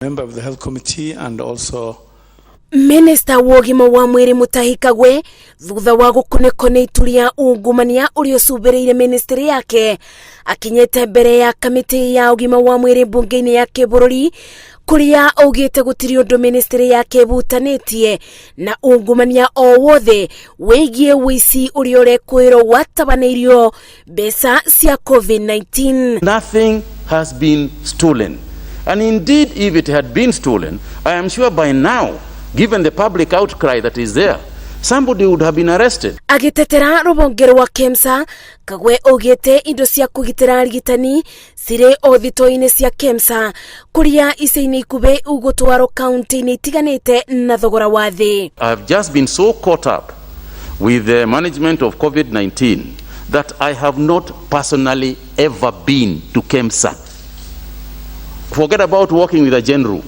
Member of the Health Committee and also Minista wa ũgima wa mwĩrĩ Mutahi Kagwe thutha wa gũkunĩkwo nĩ itu rĩa ungumania ũrĩa ũcumbĩrĩire ministry yake akinyĩte mbere ya kamĩtĩ ya ũgima wa mwĩrĩ mbunge-inĩ ya kĩbũrũri kũrĩa augĩte gũtirĩ ũndũ ministry yake ĩbutanĩtie na ungumania o wothe wĩgiĩ ũici ũrĩa ũrekũĩrwo watabanĩirio mbeca cia COVID-19. Nothing has been stolen. And indeed, if it had been stolen, I am sure by now, given the public outcry that is there, somebody would have been arrested. Agĩtetera rũhonge rwa KEMSA, Kagwe augĩte indo cia kũgitĩra arigitani cirĩ o thito-inĩ cia KEMSA kũrĩa ica-inĩ ikuhĩ igũtwarwo kaunti-inĩ itiganĩte na thogora wa thĩ. I've just been so caught up with the management of COVID-19 that I have not personally ever been to KEMSA. Forget about working with a general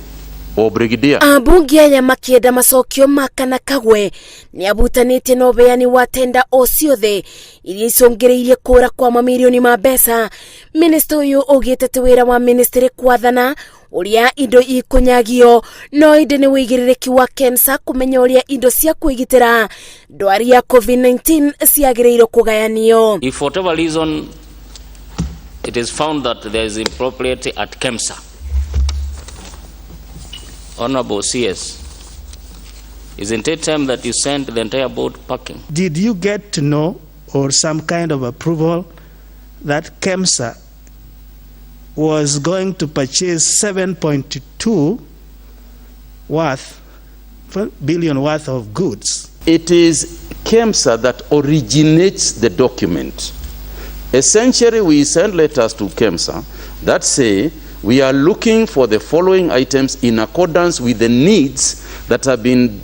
or brigadier. Ambunge aya makĩenda macokio ma kana Kagwe nĩ abutanĩtie na ũheani wa tenda o ciothe iria icũngĩrĩirie kũra kwa mamirioni ma mbeca. Minista ũyũ augĩte ti wĩra wa ministry kwathana ũrĩa indo ikũnyagio no ĩndĩ nĩ wĩigĩrĩrĩki wa KEMSA kũmenya ũrĩa indo cia kwĩgitĩra ndwari ya COVID-19 ciagĩrĩirwo kũgayanio. If for whatever reason it is found that there is impropriety at KEMSA, Honorable CS, isn't it time that you send the entire board packing? Did you get to know or some kind of approval that KEMSA was going to purchase 7.2 worth billion worth of goods? It is KEMSA that originates the document. Essentially, we send letters to KEMSA that say we are looking for the following items in accordance with the needs that have been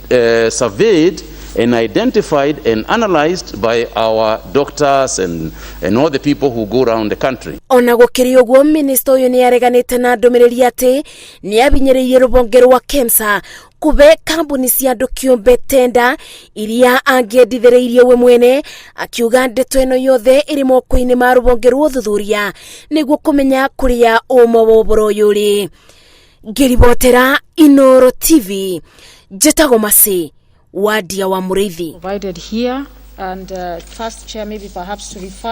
surveyed and identified and analyzed by our doctors and all the people who go around the country. Ona gũkĩrĩ ũguo, minista ũyũ nĩ areganĩte na ndũmĩrĩri atĩ nĩ abinyĩrĩirie rũhonge rwa KEMSA kũbe kambuni cia andũ kĩũmbe tenda iria angĩendithĩrĩirie we mwene, akiuga ndeto ĩno yothe ĩrĩ moko-inĩ ma rũhonge rwa ũthuthuria nĩguo kũmenya kũrĩa ũma wa ũhoro ũyũ ũrĩ. Ngĩribotera Inoro TV, njĩtagwo Masi Wadia wa Mũrĩithi. Provided here and first, Chair, maybe perhaps to refer